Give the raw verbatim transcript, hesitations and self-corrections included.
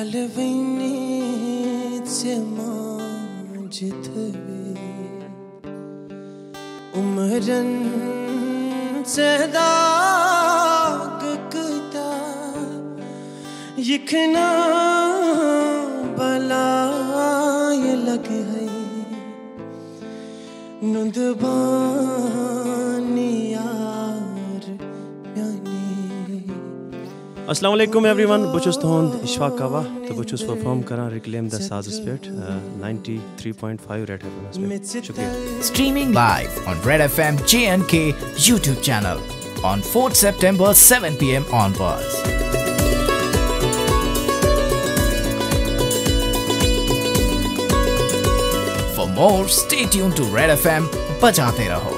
الوینی ژےٚ ماجہِ تھٲوِتھ عمرن ژےٚ داغ کۭتیٛاہ، یہِ کھنا بلاے لگہٕ ہے نُندٕ بانی یار میٛانہِ۔ السلام علیکم ایوری ون، بہٕ چھُس تُہُنٛد اشفاق کاوا تہٕ بہٕ چھُس پرفارم کران رکلیم دس سازس پٮ۪ٹھ، ninety three point five Red F Ms پٮ۪ٹھ۔ شُکریہ۔ Streaming live on Red F M J and K YouTube channel on fourth September, seven p.m. onwards. For more, stay tuned to Red F M, बजाते रहो।